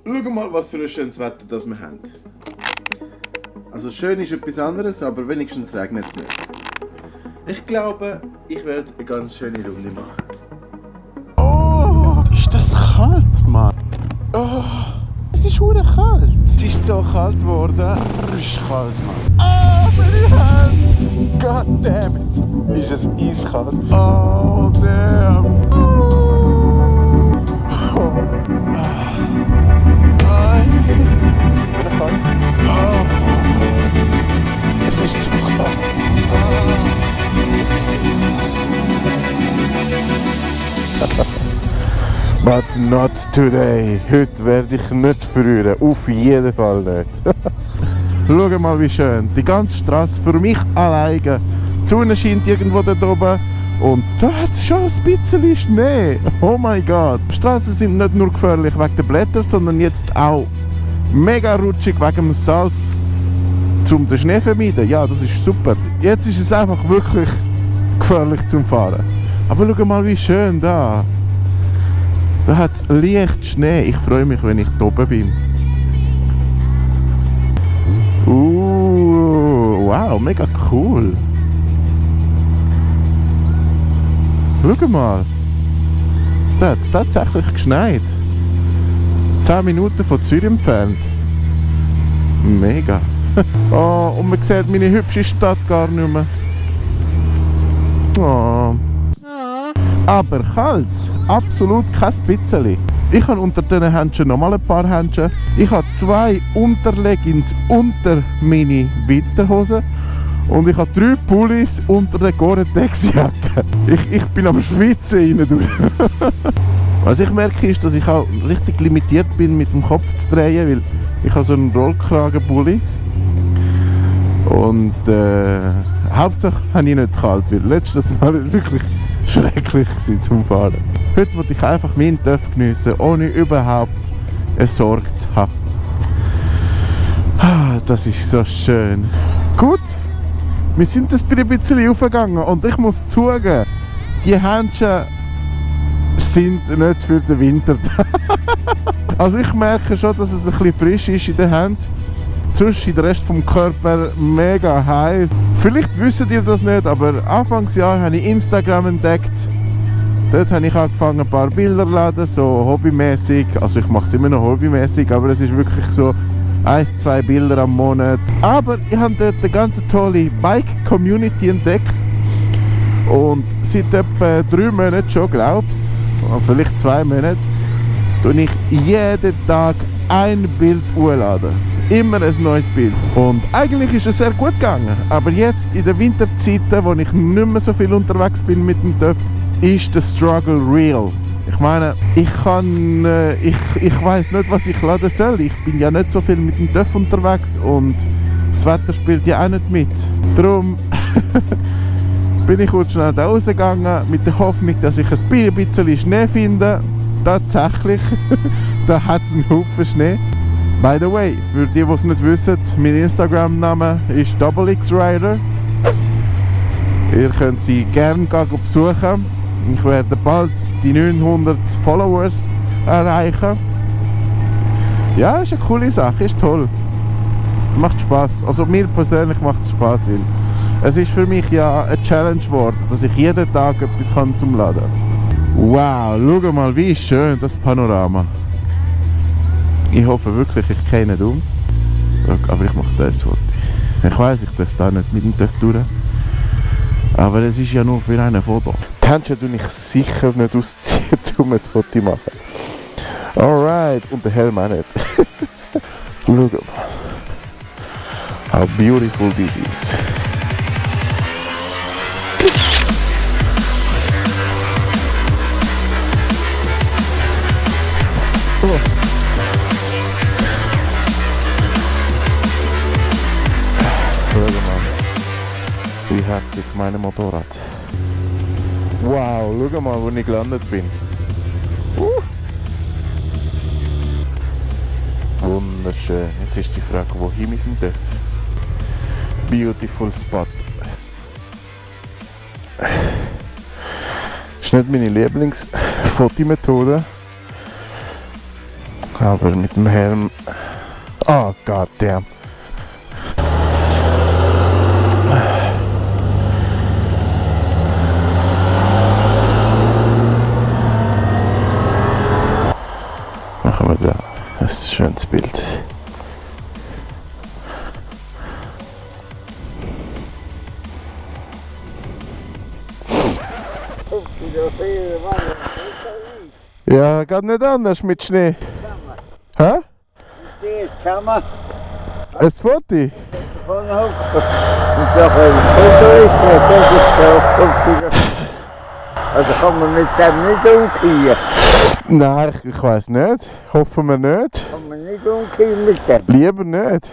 Schau mal, was für ein schönes Wetter das wir haben. Also schön ist etwas anderes, aber wenigstens regnet es nicht. Ich glaube, ich werde eine ganz schöne Runde machen. Oh, ist das kalt, Mann? Oh, es ist verdammt kalt. Es ist so kalt geworden. Es ist kalt, Mann. Oh, meine Hand! God damn it! Ist es eiskalt? Oh, damn! Oh. Es ist so kalt. But not today. Heute werde ich nicht frieren. Auf jeden Fall nicht. Schau mal wie schön. Die ganze Straße für mich alleine. Die Sonne scheint irgendwo da oben. Und da hat es schon ein bisschen Schnee. Oh mein Gott. Die Straßen sind nicht nur gefährlich wegen der Blätter, sondern jetzt auch mega rutschig wegen dem Salz. Um den Schnee zu vermeiden. Ja, das ist super. Jetzt ist es einfach wirklich gefährlich zum Fahren. Aber schau mal wie schön da. Da hat es leicht Schnee. Ich freue mich, wenn ich da oben bin. Wow, mega cool. Schau mal. Da hat es tatsächlich geschneit. 10 Minuten von Zürich entfernt. Mega. Oh, und man sieht meine hübsche Stadt gar nicht mehr. Oh. Aber kalt, absolut kein bisschen. Ich habe unter diesen Händchen nochmal ein paar Händchen. Ich habe 2 Unterleggings unter meine Winterhosen. Und ich habe 3 Pullis unter der Gore-Tex-Jacke. Ich bin am Schwitzen rein. Was ich merke ist, dass ich auch richtig limitiert bin mit dem Kopf zu drehen, weil ich habe so einen Rollkragenpulli. Und Hauptsache habe ich nicht kalt, weil letztes Mal war es wirklich schrecklich zum Fahren. Heute wollte ich einfach meinen Töff geniessen, ohne überhaupt eine Sorge zu haben. Das ist so schön. Gut, wir sind ein bisschen aufgegangen und ich muss zugeben, die Händchen sind nicht für den Winter. Also ich merke schon, dass es ein bisschen frisch ist in der Hand. Sonst ist der Rest vom Körper mega heiß. Vielleicht wisst ihr das nicht, aber Anfangsjahr habe ich Instagram entdeckt. Dort habe ich angefangen, ein paar Bilder zu laden, so hobbymäßig. Also ich mache es immer noch hobbymäßig, aber es ist wirklich so 1-2 Bilder am Monat. Aber ich habe dort eine ganz tolle Bike-Community entdeckt. Und seit etwa 3 Monaten schon, glaube ich, vielleicht 2 Monate, tue ich jeden Tag ein Bild hochladen. Immer ein neues Bild. Und eigentlich ist es sehr gut gegangen. Aber jetzt in den Winterzeiten, wo ich nicht mehr so viel unterwegs bin mit dem Töff, ist der Struggle real. Ich meine, ich weiss nicht, was ich laden soll. Ich bin ja nicht so viel mit dem Töff unterwegs und das Wetter spielt ja auch nicht mit. Darum bin ich kurz schnell da rausgegangen mit der Hoffnung, dass ich ein bisschen Schnee finde. Tatsächlich, da hat es einen Haufen Schnee. By the way, für die, die es nicht wissen, mein Instagram-Name ist XXRider. Ihr könnt sie gerne besuchen. Ich werde bald die 900 Followers erreichen. Ja, ist eine coole Sache, ist toll. Macht Spaß. Also mir persönlich macht es Spaß, weil es ist für mich ja eine Challenge geworden, dass ich jeden Tag etwas kann zum Laden. Wow, schau mal, wie schön das Panorama. Ich hoffe wirklich, ich gehe nicht um. Aber ich mache das Foto. Ich weiss, ich darf da nicht mit dem Töff durch. Aber es ist ja nur für ein Foto. Die Händchen tue ich sicher nicht ausziehen, um ein Foto zu machen. Alright, und der Helm auch nicht. Schau mal. How beautiful this is. Oh. Schau mal, wie herzig mein Motorrad. Wow, schau mal, wo ich gelandet bin. Wunderschön. Jetzt ist die Frage, wohin mit dem Töff? Beautiful Spot. Das ist nicht meine Lieblingsfotomethode. Aber mit dem Helm... Oh, goddamn. Machen wir da ein schönes Bild. Ja, geht nicht anders mit Schnee. Hä? Kann man Ein Foto? von hoch und doch ein Foto ist, das ist so. Also kann man mit dem nicht umgehen. Nein, ich weiß nicht. Hoffen wir nicht. Kann man nicht umgehen mit dem. Lieber nicht.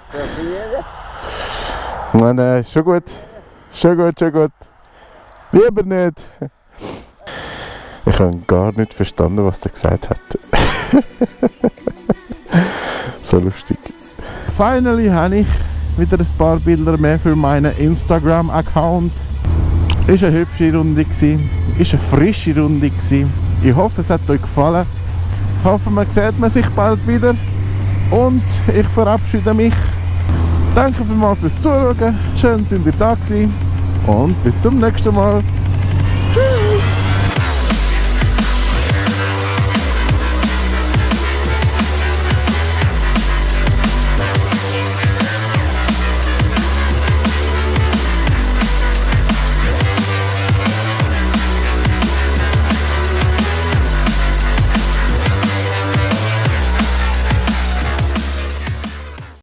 Probieren. Nein, nein, schon gut. Schon gut, schon gut. Lieber nicht. Ich habe gar nicht verstanden, was er gesagt hat. So lustig. Finally habe ich wieder ein paar Bilder mehr für meinen Instagram-Account. Es war eine hübsche Runde, es war eine frische Runde. Ich hoffe, es hat euch gefallen. Ich hoffe, man sieht man sich bald wieder. Und ich verabschiede mich. Danke vielmals fürs Zuschauen. Schön, sind ihr da gewesen. Und bis zum nächsten Mal.